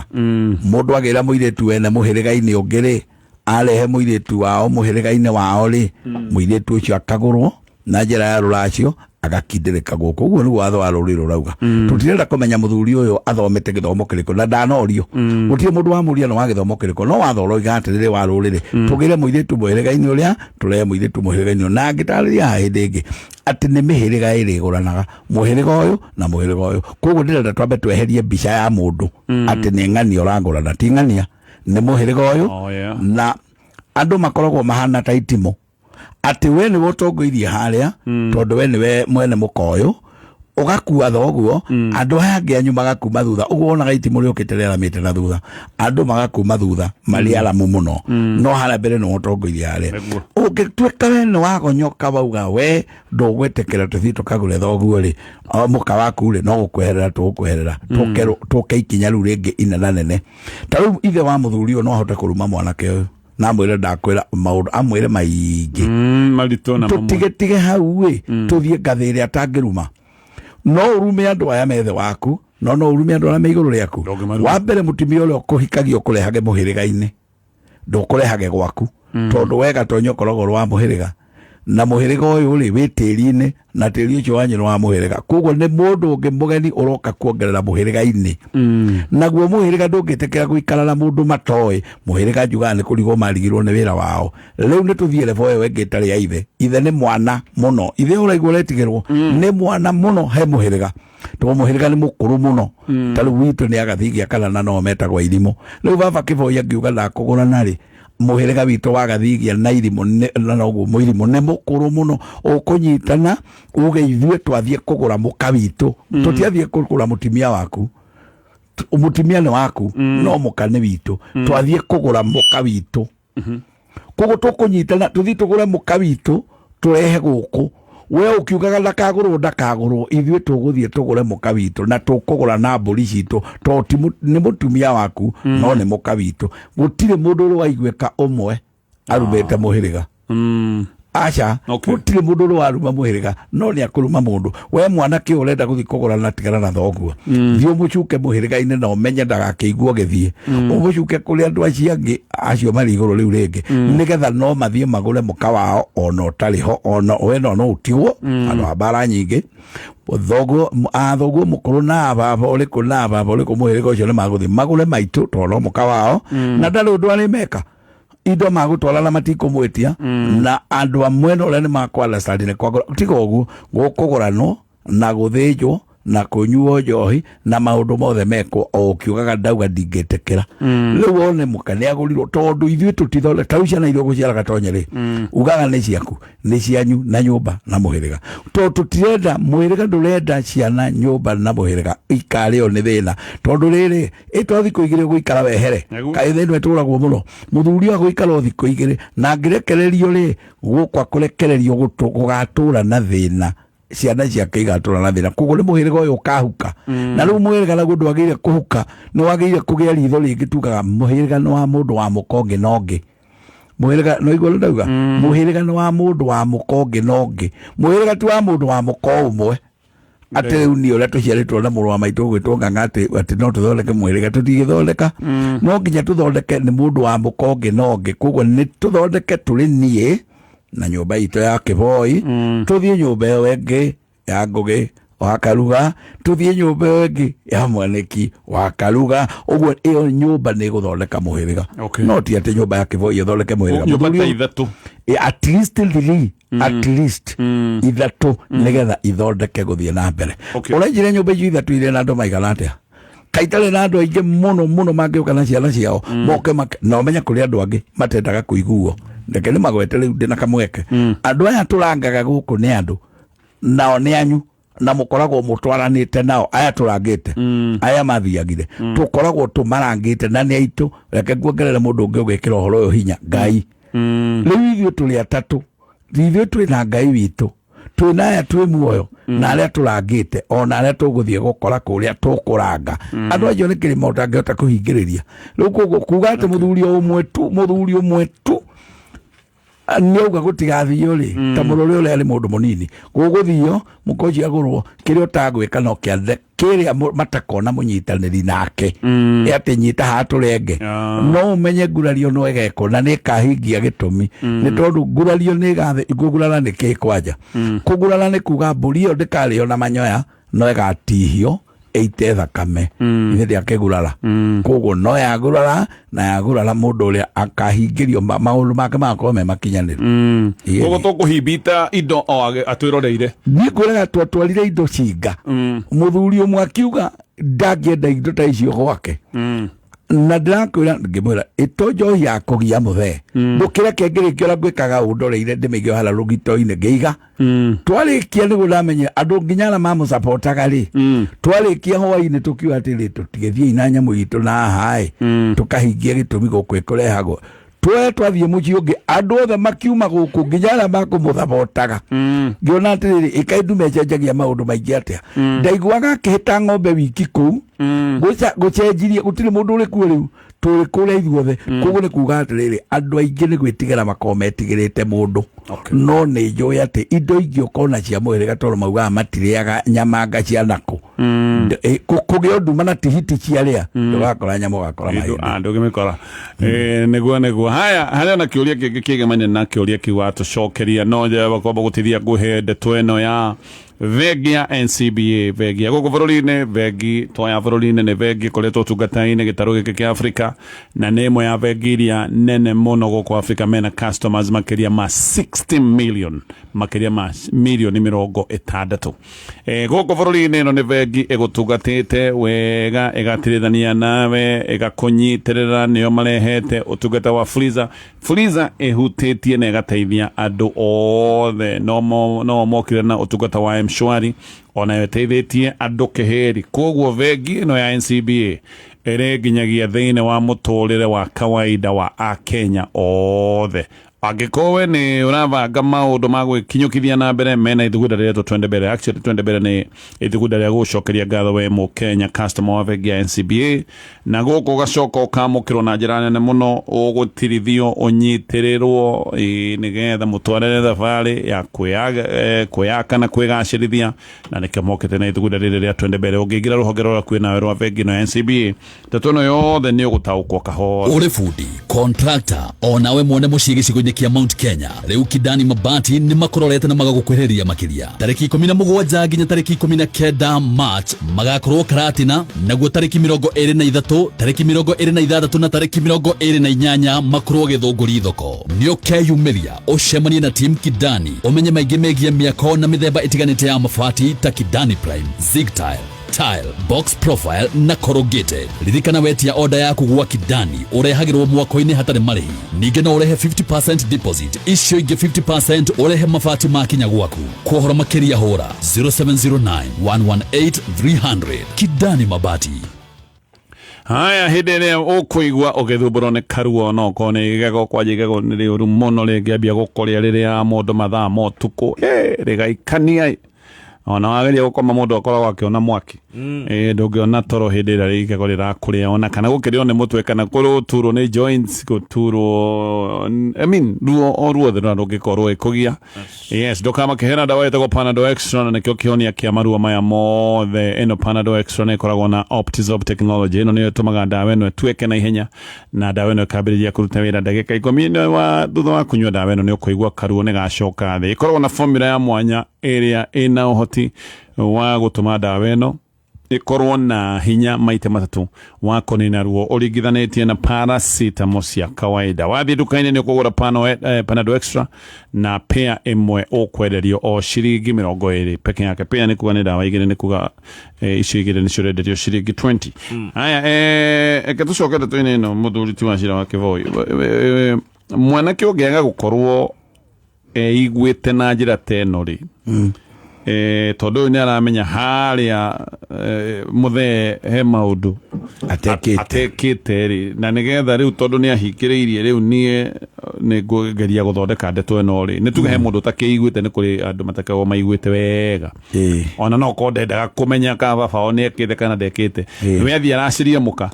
Mũndũ agĩra mũirĩtu wene mũhĩrĩga-inĩ ũngĩ rĩ, arehe mũirĩtu wao mũhĩrĩga-inĩ wao rĩ, mũirĩtu ũcio akagũrwo na njĩra ya rũracio agakindĩrĩka gũkũ. Ũguo nĩguo watho wa rũrĩrĩ ũrauga. Tũtirenda kũmenya mũthuri ũyũ athomete gĩthomo kĩrĩkũ, na ndanorio. Gũtirĩ mũndũ wamũria nĩ wa gĩthomo kĩrĩkũ, no watho ũroiga atĩrĩrĩ wa rũrĩrĩ, tũgĩre mũirĩtu mũhĩrĩga-inĩ ũrĩa, tũrehe mũirĩtu mũhĩrĩga-inĩ ũyũ. Na ngĩtarĩria haha hĩndĩ ĩngĩ atĩ nĩ mĩhĩrĩga ĩrĩ ĩgũranaga, mũhĩrĩga ũyũ na mũhĩrĩga ũyũ. Koguo ndĩrenda twambe tweherie mbica ya mũndũ atĩ nĩ ng'ania ũragũrana, ti ng'ania, nĩ mũhĩrĩga ũyũ. Na andũ makoragwo mahana ta itimũ, atĩ we nĩwe ũtongoirie harĩa, tondũ we nĩwe mwene mũka ũyũ, ũgakua thoguo, andũ aya angĩ anyu magakuma thutha. Ũguo wonaga itimũ rĩũkĩte rĩaramĩte na thutha, andũ magakuma thutha marĩ aramu mũno, no harĩa mbere nĩwe ũtongoirie harĩa. Ũngĩtuĩka we nĩ wagonyoka wauga we ndũgwĩtĩkĩra tũthiĩ tũkagũre thoguo rĩ, mũka waku rĩ, no gũkweherera tũgũkweherera, tũke ikinya rĩu rĩngĩ inenanene. Ta rĩu ithe wa mũthuri ũyũ no ahote kũruma mwanake ũyũ na amwĩre ndakwĩra maũndũ, amwĩre maingĩ maritũ na mamwe. Tũtigetige hau ĩ, tũthiĩ ngathĩ ĩrĩa atangĩruma. No ũrume andũ aya methe waku, no ũrume andũ arĩa me igũrũ rĩaku. Wa mbere mũtumia ũrĩa ũkũhikagio ũkũrehage mũhĩrĩga-inĩ, ndũkũrehage gwaku, tondũ we gatonya ũkoragwo ũrĩ wa mũhĩrĩga, na mũhĩrĩga ũyũ rĩ wĩ tĩri-inĩ, na tĩri ũcio wanyu nĩ wa mũhĩrĩga. Koguo nĩ mũndũ ũngĩ mũgeni ũroka kuongerera mũhĩrĩga-inĩ. Naguo mũhĩrĩga ndũngĩtĩkĩra gũikara na mũndũ matoĩ. Mũhĩrĩga njugaga nĩ kũrigwo marigirwo nĩ wĩra wao. Rĩu nĩ tũthiĩ level ĩyo ĩngĩ ĩtarĩ ya ithe. Ithe nĩ mwana mũno, ithe ũraigua ũretigĩrwo nĩ mwana mũno he mũhĩrĩga, tondũ mũhĩrĩga nĩ mũkũrũ mũno. Ta rĩu witũ nĩ agathigia kana na no metagwo irimũ. Rĩu baba Kĩboi angiuga ndakũgũrana rĩ, Mũhĩrĩga witũ wa Gathigia na irimũ na noguo mũirimũ nĩ mũkũrũ mũno. Ũkũnyitana uge ithuĩ twathiĩ kũgũra mũka witũ, tũtiathiĩ kũgũra mũtumia waku. Mũtumia nĩ waku, no mũka nĩ witũ. Twathiĩ kũgũra mũka witũ, koguo tũkũnyitana tũthiĩ tũgũre mũka witũ tũrehe gũkũ. We ũkiugaga ndakagũrwo, ndakagũrwo, ithuĩ tũgũthiĩ tũgũre mũka witũ na tũkũgũra na mbũri citũ, tondũ ti nĩ mũtumia waku, no nĩ mũka witũ. Gũtirĩ mũndũ ũrĩ waiguĩka ũmwe arumĩte mũhĩrĩga. Aca. Gũtirĩ mũndũ ũrĩ waruma mũhĩrĩga, no nĩ akũruma mũndũ. We mwanake ũrenda gũthiĩ kũgũra na tigana na thoguo, thiĩ ũmũcuke mũhĩrĩga-inĩ na ũmenye ndagakĩiguo gĩthiĩ ũmũcuke kũrĩ andũ acio angĩ acio marĩ igũrũ rĩu rĩngĩ, nĩgetha no mathiĩ magũre mũka wao ona ũtarĩ ho, ona we no ũtigwo handũ ha mbara nyingĩ. Thoguo, a thoguo mũkũrũ na baba ũrĩkũ na baba ũrĩkũ mũhĩrĩga ũcio nĩ magũthiĩ magũre maitũ, tondũ no mũka wao na ndarĩ ũndũ arĩmeka. Indo magũtwara na matikũmwĩtia, na andũ a mwena ũrĩa nĩ makũ understand nĩ kwagũra. Tiga ũguo gũkũgũranwo na gũthĩnjwo na kũnyuo njohi na maũndũ mothe mekwo o ũkiugaga ndauga ndingĩtĩkĩra. Rĩu one mũka nĩ agũrirwo, tondũ ithuĩ tũtithondeka ta rĩu ciana iria ũgũciara gatonye rĩ, ugaga nĩ ciaku, nĩ cianyu na nyũmba na mũhĩrĩga, tondũ tũtirenda mũhĩrĩga, ndũrenda ciana, nyũmba na mũhĩrĩga ikarĩo nĩ thĩna, tondũ rĩrĩ ĩtwa thikũ 2 gũikara wehere. Kaĩ thĩna ĩtũragwo mũno mũthuri wa gũikara o thikũ 2 na angĩrekererio rĩ, gũkwa kũrekererio gũgatũra na thĩna, ciana ciake igatũra na thĩna. Koguo nĩ mũhĩrĩga ũyũ ũkahuka, na rĩu mũhĩrĩga naguo ndwagĩrĩire kũhuka, nĩ wagĩrĩire kũgĩa ritho rĩngĩ. Tugaga mũhĩrĩga nĩ wa mũndũ wa mũka ũngĩ na ũngĩ. Mũhĩrĩga no igua ndauga mũhĩrĩga nĩ wa mũndũ wa mũka ũngĩ na ũngĩ. Mũhĩrĩga ti wa mũndũ wa mũka ũmwe, atĩ rĩu niĩ ũrĩa tũciarĩtwo na mũrũ wa maitũ ũgwĩtwo Ng'ang'a, atĩ no tũthondeke mũhĩrĩga. Tũtingĩthondeka, no nginya tũthondeke nĩ mũndũ wa mũka ũngĩ na ũngĩ. Koguo nĩ tũthondeke tũrĩ niĩ na nyũmba itũ ya Kĩboi, tũthiĩ nyũmba ĩyo ĩngĩ ya Ngũgĩ wa Karuga, tũthiĩ nyũmba ĩyo ĩngĩ ya Mwanĩki wa Karuga. Ũguo ĩyo nyũmba nĩ ĩgũthondeka mũhĩrĩga. No ti atĩ nyũmba ya Kĩboi ĩthondeke mũhĩrĩga. Nyũmba ta 3. At least three, at least 3, nĩgetha ithondeke gũthiĩ na mbere. Ũrenjire nyũmba icio 3 irĩ na andũ maigana atĩa? Kaitarĩ na andũ aingĩ mũno mũno mangĩũka na ciana ciao moke na ũmenye kũrĩ andũ angĩ matendaga kũiguo. Reke nĩ magwete rĩu ndĩna kamweke. Andũ aya tũrangaga gũkũ nĩ andũ nao nĩ anyu na mũkoragwo mũtwaranĩte nao. Aya tũrangĩte, aya mathiagire, tũkoragwo tũmarangĩte na nĩ aitũ. Reke nguongerere mũndũ ũngĩ ũgĩkĩra ũhoro ũyũ hinya, Ngai. Rĩu ithuĩ tũrĩ atatũ. Ithuĩ twĩ na Ngai witũ, twĩ na aya twĩ muoyo na arĩa tũrangĩte, ona arĩa tũgũthiĩ gũkora kũrĩa tũkũranga. Andũ acio nĩ kĩrĩma ũtangĩhota kũhingĩrĩria. Rĩu koguo kuga atĩ mũthuri o ũmwe tu, mũthuri ũmwe tu nĩauga gũtigathio rĩ, ta mũrũrĩ ũrĩa arĩ mũndũ mũnini gũgũthio, mũka ũcio agũrwo, kĩrĩa ũtagwĩka no kĩathe kĩrĩa matakona mũnyitanĩri nake. Ĩ atĩ nyita haha tũrenge. No ũmenye ngurario no ĩgekwo na nĩ ĩkahingia gĩtũmi, nĩ tondũ ngurario nĩ ĩgathĩ. Kũgurara nĩ kĩ? Kwanja kũgurara nĩ kuga mbũri ĩyo ndĩkarĩo na manyoya, no ĩgatihio ĩite thakame. Ithe ndĩakĩgurara, koguo no yagurara na yagurara mũndũ ũrĩa akahingĩrio maũndũ make magakorwo me makinyanĩru. Koguo tũkũhimbita indo o atwĩroreire. Niĩ ngwĩraga twatwarire indo cinga, mũthuri ũmwe akiuga ndangĩenda indo ta icio gwake, na ndĩrakwĩra ngĩmwĩra ĩto njohi ya kũgia mũthee, ndũkĩreke ngĩrĩkia ũrĩa ngwĩkaga ũndoreire, ndĩmĩige harĩa rũgito-inĩ ngĩiga. Twarĩkia nĩguo ndamenyire andũ nginya arĩa mamũcapotaga rĩ. Twarĩkia hwainĩ tũkiuga atĩrĩ, tũtigĩthiĩ na nyamũ itũ na haha ĩ, tũkahingie gĩtũmi gũkũ ĩkũrehagwo. Twe twathiĩ mũciĩ ũngĩ, andũ othe makiuma gũkũ nginya arĩa makũmũthabotaga. Ngĩona atĩrĩrĩ, ĩkaĩ ndume ĩcenjagia maũndũ maingĩ atĩa. Ndaiguaga akĩhĩta ng'ombe wiki kũu. Gũcenjirie gũtirĩ mũndũ ũrĩ kuo rĩu, tũrĩ kũrĩa ithuothe. Koguo nĩ kuga atĩrĩrĩ, andũ aingĩ nĩ gwĩtigĩra makoragwo metigĩrĩte mũndũ. No nĩ njũĩ atĩ indo ingĩ ũkona cia mũhĩrĩga, tondũ maugaga matirĩaga nyamanga cia nakũ. Kũgĩa nduma na tihiti ciarĩa, ndũgakora nyama, ũgakora mahĩndĩ. Ndũngĩmĩkora. Nĩguo haya harĩa na kĩũria kĩngĩ kĩgemaine na kĩũria kĩu watũcokeria, no kwamba gũtithia ngũhe ndeto ĩno ya Bengi ya NCBA, bengi ya gũkũ bũrũri-inĩ, bengi to ya bũrũri-inĩ, nĩ bengi ĩkoretwo ũtungata-inĩ gĩtarũ gĩkĩ kĩa Afrika, na nĩ ĩmwe ya bengi iria nene mũno gũkũ Afrika. Mena customers makĩria ma 60 million, makĩria ma milioni 60. Gũkũ bũrũri-inĩ ĩno nĩ bengi ĩgũtungatĩte wega, ĩgatirithania nawe, ĩgakũnyitĩrĩra. Nĩo marehete ũtungata wa Fuliza. Fuliza ĩhutĩtie na ĩgateithia andũ othe. No mokire na ũtungata wa M-Shwari, onayo ĩteithĩtie andũ kĩhĩri. Koguo bengi ĩno ya NCBA ĩrĩ nginyagia thĩinĩ wa mũtũrĩre wa kawaida wa akenya othe. Angĩkorwo we nĩ ũrabanga maũndũ ma gwĩkinyũkithia na mbere, mena ithugunda rĩretwo Twende Mbere. Actually, Twende Mbere nĩ ithugunda rĩa gũcokeria ngatho we mũkenya customer wa bengi ya NCBA, na gũkũ ũgacoka ũkamũkĩrwo na njĩra nene mũno, ũgũtirithio, ũnyitĩrĩrwo, nĩgetha mũtwarĩre thabarĩ ya kwĩyaka na kwĩgacĩrithia. Na nĩkĩo mokĩte na ithugunda rĩrĩ rĩa Twende Mbere. Ũngĩingĩra rũhonge rũrĩa kwĩ nawe rwa bengi ĩno ya NCBA, ndeto ĩno yothe nĩ ũgũtaũkwo kahora. Ũrĩ bundi, contractor, onawe mwene mũciĩ gĩcigo-inĩ kĩa Mount Kenya, rĩu Kidani Mabati nĩ makũrorete na magagũkuhĩrĩria makĩria. Tarĩki 17 nginya tarĩki 19 March magakorwo Karatina, naguo tarĩki 23, tarĩki 26 na tarĩki 28 makorwo Gĩthũngũri thoko. Nĩ ũkeyumĩria ũcemanie na team Kidani, ũmenye maingĩ megiĩ mĩako na mĩthemba ĩtiganĩte ya mabati ta Kidani Prime, Zigtile, Tile, Box Profile na Corrugated. Ririkana wetia oda yaku gwa Kidani ũrehagĩrwo mwako-inĩ hatarĩ marĩhi. Ningĩ no ũrehe 50% deposit, icio ingĩ 50% ũrehe mabati makinya gwaku. Kwa ũhoro makĩria hũra 0709 118 300. Kidani Mabati. Haya, hĩndĩ ĩrĩa ũkũigua ũgĩthumbũrwo nĩ karuo, no okorwo nĩ igego, kwanja igego nĩ rĩũru mũno, rĩngĩambia gũkũrĩa rĩrĩa mũndũ mathaa ma ũtukũ, rĩgaikania, ona wageria gũkoma mũndũ akoragwo akĩona mwaki. Ndũngĩona toro hĩndĩ ĩrĩa igego rĩrakũrĩa, ona kana gũkĩrĩo nĩ mũtwe, kana gũturwo nĩ joints, gũturwo, I mean, ruo o ruothe rũrĩa rũngĩkorwo ĩkũgia. Yes, ndũkamake, hena ndawa ĩtagwo Panadol Extra, na nĩkĩo kĩhonia kĩa maruo maya mothe. Ĩno Panadol Extra nĩ ĩkoragwo na Optizorb technology. Ĩno nĩyo ĩtũmaga ndawa ĩno ĩtuĩke na ihenya, na ndawa ĩno ĩkambĩrĩria kũruta wĩra ndagĩka 10 wa thutha wa kũnyua ndawa ĩno nĩ ũkũigua karuo nĩ gacoka thĩ. Ĩkoragwo na formula ya mwanya ĩrĩa ĩna ũhoti wa gũtũma ndawa ĩno ĩkorwo na hinya maita 3 wa kũnina ruo ũringithanĩtie na paracetamol cia kawaida. Wathiĩ nduka-inĩ nĩ ũkũgũra Panadol Extra na pair ĩmwe ũkwenderio o ciringi 20 peke yake. Pair nĩ kuga nĩ ndawa igĩrĩ, nĩ kuga icio igĩrĩ nĩcio ũrenderio ciringi 20. Haya, eke tũcoke ndeto-inĩ ĩno, mũthuri ti wa cira wa Kĩboi. Mwanake ũngĩaga gũkorwo eiguĩte na njĩra ta ĩno rĩ, tondũ ũyũ nĩ aramenya harĩa mũthee he maũndũ atekĩte rĩ, na nĩgetha rĩu tondũ nĩ ahingĩrĩirie, rĩu niĩ nĩ ngũgeria gũthondeka ndeto ĩno rĩ, nĩ tuge he mũndũ ũtakĩiguĩte, nĩ kũrĩ andũ matakoragwo maiguĩte wega, ona no korwo ndendaga kũmenya kana baba wao nĩ ekĩte kana ndekĩte, we athiĩ aracĩria mũka,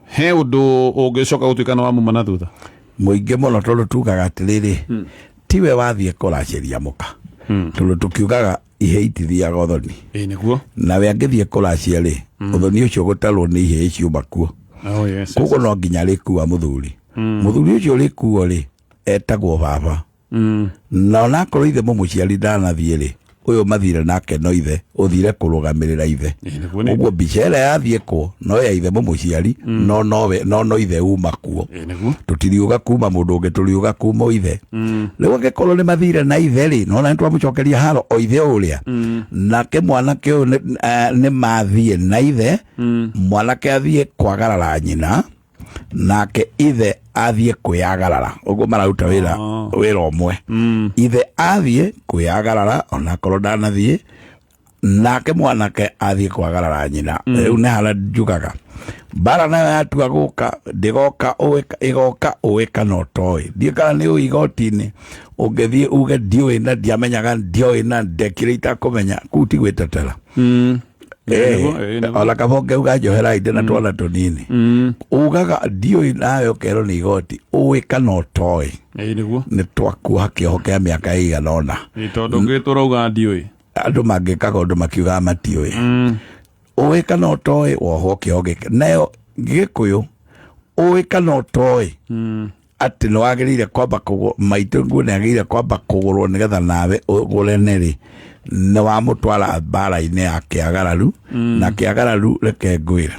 he ũndũ ũngĩcoka gũtuĩka nĩ wamuma na thutha mũingĩ mũno, tondũ tugaga atĩrĩrĩ, tiwe wathiĩ kũracĩria mũka, tondũ tũkiugaga ihe itithiaga ũthoni. Nĩguo. Nawe angĩthiĩ kũracia rĩ, ũthoni ũcio gũtarwo nĩ ihĩĩ ciuma kuo. Koguo no nginya rĩkua mũthuri. Mũthuri ũcio rĩkuo rĩ, etagwo baba. Na onakorwo ithe mũmũciari ndanathiĩ rĩ, ũyũ mathire nake no ithe ũthire kũrũgamĩrĩra ithe. Ũguo mbica ĩrĩa yathiĩ kuo no ya ithe mũmũciari, no nowe, no ithe uma kuo. Tũtiriuga kuma mũndũ ũngĩ, tũriuga kuma ithe. Rĩu angĩkorwo nĩ mathire na ithe rĩ, no na nĩtwamũcokeria haro o ithe ũrĩa. Nake mwanake ũyũ nĩ mathiĩ na ithe, mwanake athiĩ kwagarara nyina, nake ithe athiĩ kwĩyagarara. Ũguo mararuta wĩra wĩra ũmwe. Ithe athiĩ kwĩyagarara onakorwo ndanathiĩ, nake mwanake athiĩ kwagarara nyina. Rĩu nĩ harĩa njugaga mbara nayo yatua gũka, ndĩgoka ĩgoka ũĩ kana ũtoĩ. Ndiũĩ kana nĩ ũĩ igoti-inĩ ũngĩthiĩ uge ndiũĩ na ndiamenyaga, ndioĩ na ndekire itakũmenya, kũu ti gwĩtetera. Ona kaba ũngĩuga njohera inde na twana tũnini, ugaga ndiũĩ nawe ũkerwo nĩ igoti ũĩ kana ũtoĩ. Nĩ twakuoha kĩoho kĩa mĩaka ĩigana ũna. Tondũ ũngĩtũra uga ndiũĩ, andũ mangĩkaga ũndũ makiugaga matiũĩ. Ũĩ kana ũtoĩ, wohwo kĩoho gĩkĩ. Nayo Gĩkũyũ, ũĩ kana ũtoĩ, Atĩ nĩ wagĩrĩire kwamba kũgũ maitũ nguo nĩ agĩrĩire kwamba kũgũrwo nĩgetha nawe ũgũre nĩrĩ nĩ wamũtwara mbara-inĩ ya kĩagararu. Na kĩagararu, reke ngwĩre,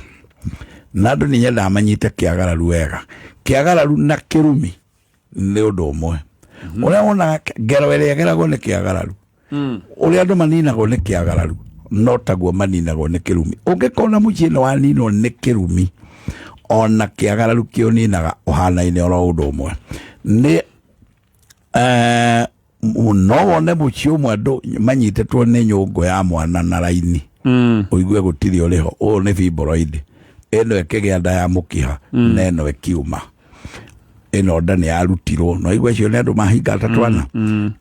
na andũ nĩ nyendaga manyite kĩagararu wega. Kĩagararu na kĩrumi nĩ ũndũ ũmwe. Ũrĩa wonaga ngero ĩrĩa ĩgeragwo nĩ kĩagararu, ũrĩa andũ maninagwo nĩ kĩagararu, no taguo maninagwo nĩ kĩrumi. Ũngĩkona mũciĩ nĩ waninwo nĩ kĩrumi, ona kĩagararu kĩũninaga ũhanaine oro ũndũ ũmwe. Nĩ no wone mũciĩ ũmwe andũ manyitĩtwo nĩ nyũngũ ya mwana na raini, ũigue gũtirĩ ũrĩho. Ũyũ nĩ fibroid ĩno ĩkĩgĩa nda ya mũkiha, na ĩno ĩkiuma, ĩno nda nĩ yarutirwo. No igue acio nĩ andũ mahingata twana.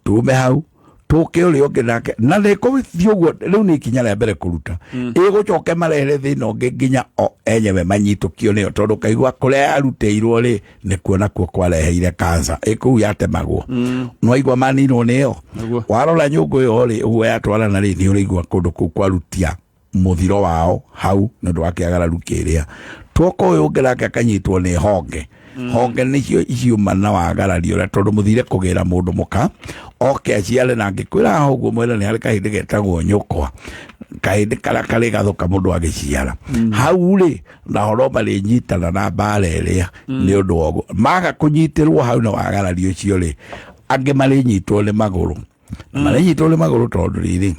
Tume hau tũke ũrĩa ũngĩ nake, na nĩ kũthiĩ ũguo. Rĩu nĩ ikinya rĩa mbere kũruta, ĩgũcoke marehere thĩna ũngĩ nginya o enyewe manyitũkio nĩyo, tondũ kaigua kũrĩa yarutĩirwo rĩ, nĩkuo nakuo kwareheire kansa ĩkũu yatemagwo. Nĩwaigua maninwo nĩyo. Warora nyũngũ ĩyo rĩ, ũguo yatwarana rĩ, nĩ ũraigua kũndũ kũu kwarutia mũthiro wao hau nĩ ũndũ wa kĩagararu kĩrĩa. Twoka ũyũ ũngĩ nake akanyitwo nĩ honge. Honge nĩcio iciuma na wagarari ũrĩa, tondũ mũthire kũgĩra mũndũ mũka oke aciare, na angĩkwĩra haha ũguo mwene nĩ harĩ kahĩndĩ getagwo nyũkwa, kahĩndĩ karĩa karĩ gathũka mũndũ agĩciara hau rĩ, na horo marĩnyitana na mbara ĩrĩa nĩ ũndũ wa ũguo. Maga kũnyitĩrwo hau na wagarari ũcio rĩ, angĩ marĩnyitwo nĩ magũrũ. Na marĩnyitwo nĩ magũrũ tondũ rĩrĩ,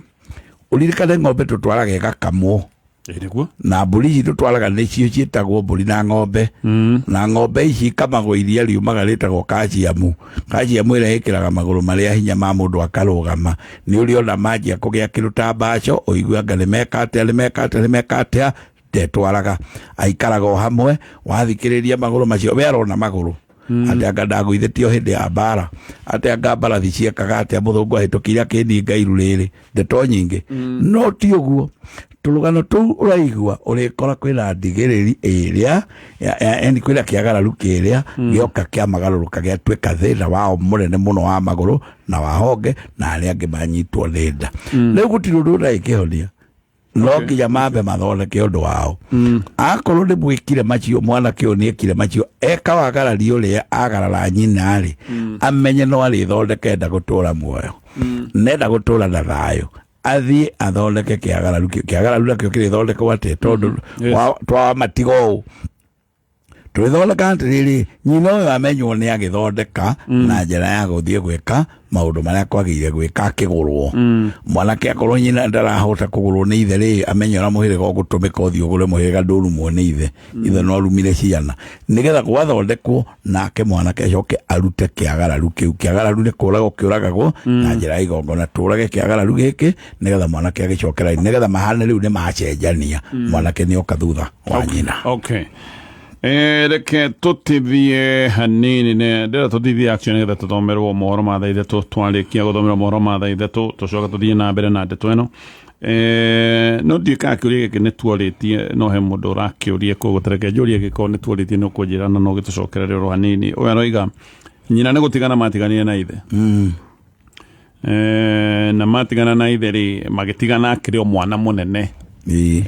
ũririkane ng'ombe tũtwaraga ĩgakamwo. Nĩguo. Na mbũri ici tũtwaraga nĩcio ciĩtagwo mbũri na ng'ombe. Na ng'ombe ici ikamagwo iria riumaga rĩtagwo kaciamu. Kaciamu ĩrĩa ĩkĩraga magũrũ marĩa hinya ma mũndũ akarũgama. Nĩ ũrĩona manjia kũgĩa kĩndũ ta mbaco, ũigue anga nĩ meka atĩa, nĩ meka atĩa, nĩ meka atĩa, ndetwaraga, aikaraga o hamwe. Wathikĩrĩria magũrũ macio, we arona magũrũ atĩ anga ndagũithĩtio hĩndĩ ya mbara, atĩ anga mbarathi ciekaga atĩa, mũthũngũ ahĩtũkire akĩninga iru rĩrĩ, ndeto nyingĩ. No ti ũguo. Tũrũgano tũu ũraigua, ũrĩkora kwĩna ndigĩrĩri ĩrĩa yani kwĩna kĩagararu kĩrĩa gĩoka kĩa magarũrũka gĩatuĩka thĩna wao mũnene mũno wa magũrũ na wa honge, na arĩa angĩ manyitwo nĩ nda. Rĩu gũtirĩ ũndũ ũtarĩ kĩhonia, no nginya mambe mathondeke ũndũ wao. Akorwo nĩ mwĩkire macio, mwanake ũyũ nĩ ekire macio, eka wagarari ũrĩa agarara nyina rĩ, amenye no arĩthondeke. Enda gũtũra muoyo, nenda gũtũra na thayũ, athiĩ athondeke kĩagararu kĩu. Kĩagararu nakĩo kĩrĩthondekwo atĩa? Tondũ twamatiga ũũ tũrĩthondeka atĩrĩrĩ, nyina ũyũ amenywo nĩ agĩthondeka na njĩra ya gũthiĩ gwĩka maũndũ marĩa kwagĩrĩire gwĩka akĩgũrwo. Mwanake akorwo nyina ndarahota kũgũrwo nĩ ithe rĩ, amenye ũrĩa mũhĩrĩga ũgũtũmĩka, ũthiĩ ũgũre mũhĩrĩga ndũrumwo nĩ ithe. Ithe no arumire ciana nĩgetha gwathondekwo, nake mwanake acoke arute kĩagararu kĩu. Kĩagararu nĩ kũragwo kĩũragagwo na njĩra ya igongona. Tũrage kĩagararu gĩkĩ nĩgetha mwanake agĩcokera, nĩgetha mahane rĩu nĩ macenjania, mwanake nĩ oka thutha wa nyina. Okay. Reke tũtithie hanini, nĩ ndĩrenda tũtithie action nĩgetha tũthomerwo mohoro ma thaa 3. Twarĩkia gũthomerwo mohoro ma thaa 3, tũcoke tũthiĩ na mbere na ndeto ĩno. No ndiũĩ kana kĩũria gĩkĩ nĩ tuorĩtie, no he mũndũ ũrakĩũria, koguo tareke njũrie gĩkorwo nĩ tuorĩtie nĩ ũkũnjĩra na no gĩtũcokerere oro hanini. Ũyũ aroiga nyina nĩ gũtigana matiganire na ithe. Na matigana na ithe rĩ, magĩtigana akĩrĩ o mwana mũnene,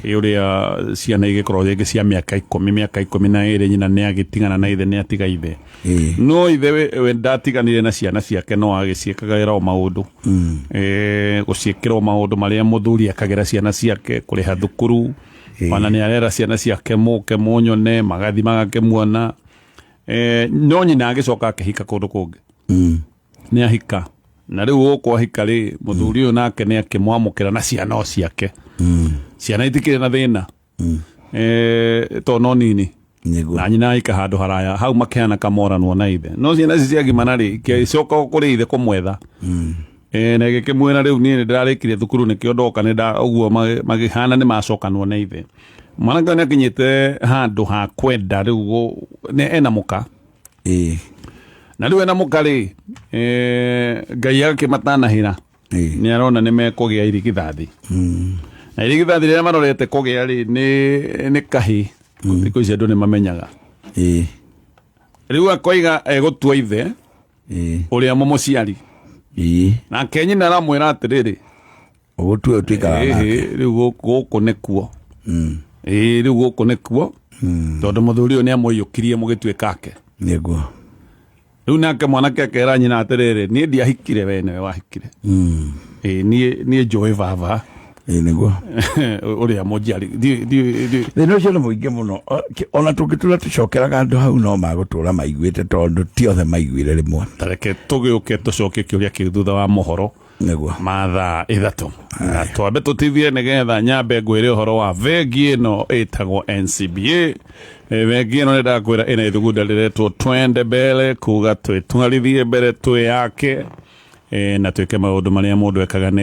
ũrĩa ciana igĩkorwo rĩngĩ cia mĩaka 10, mĩaka 12. Nyina nĩ agĩtigana na ithe, nĩ atiga ithe, no ithe we ndatiganire na ciana ciake, no agĩciĩkagĩra o maũndũ, gũciĩkĩra o maũndũ marĩa mũthuri akagĩra ciana ciake, kũrĩha thukuru, ona nĩ arera ciana ciake mũke mũnyone, magathi magakĩmuona. No nyina agĩcoka akĩhika kũndũ kũngĩ. Nĩ ahika, na rĩu gũkũ ahika rĩ, mũthuri ũyũ nake nĩ akĩmwamũkĩra na ciana o ciake. Ciana itikĩrĩ na thĩna, tondũ no nini. Na nyina aika handũ haraya hau, makĩhana kamoranwo na ithe. No ciana ici ciagimana rĩ, ikĩcoka kũrĩ ithe kũmwetha. Na gĩkĩmwĩra rĩu niĩ nĩ ndĩrarĩkirie thukuru, nĩkĩo ndoka nĩ nda ũguo. Magĩhana nĩ macokanwo na ithe. Mwanake ũyũ nĩ akinyĩte handũ ha kwenda rĩu nĩ ena mũka. Na rĩu ena mũka rĩ, Ngai agakĩmatanahĩra, nĩ arona nĩ mekũgĩa irigithathi. Na irigithathi rĩrĩa marorete kũgĩa rĩ, nĩ kahĩ. Thikũ ici andũ nĩ mamenyaga. Rĩu akoiga egũtua ithe ũrĩa mũmũciari. Nake nyina aramwĩra atĩrĩrĩ, Ũgũtua ũtuĩkaga nake. Rĩu gũkũ nĩkuo, ĩĩ, rĩu gũkũ nĩkuo, tondũ mũthuri ũyũ nĩ amũiyũkirie mũgĩtuĩka ake. Nĩguo. Rĩu nake mwanake akera nyina atĩrĩrĩ, niĩ ndiahikire, we nĩwe wahikire. Ĩ, niĩ njũĩ baba. Ĩ, nĩguo. Ũrĩa mũnjiari. Thĩna ũcio nĩ mũingĩ mũno. Ona tũngĩtũra tũcokeraga andũ hau, no magũtũra maiguĩte, tondũ ti othe maiguire rĩmwe. Tareke tũgĩũke tũcokie kĩũria kĩu thutha wa mohoro Nĩguo. Ma thaa 3, na twambe tũtithie nĩgetha nyambe ngwĩre ũhoro wa bengi ĩno ĩtagwo NCBA. Bengi ĩno nĩ ndakwĩra ĩna ithugunda rĩretwo Twende Mbele, kuga twĩtwarithie mbere, twĩyake, na twĩke maũndũ marĩa mũndũ ekaga nĩ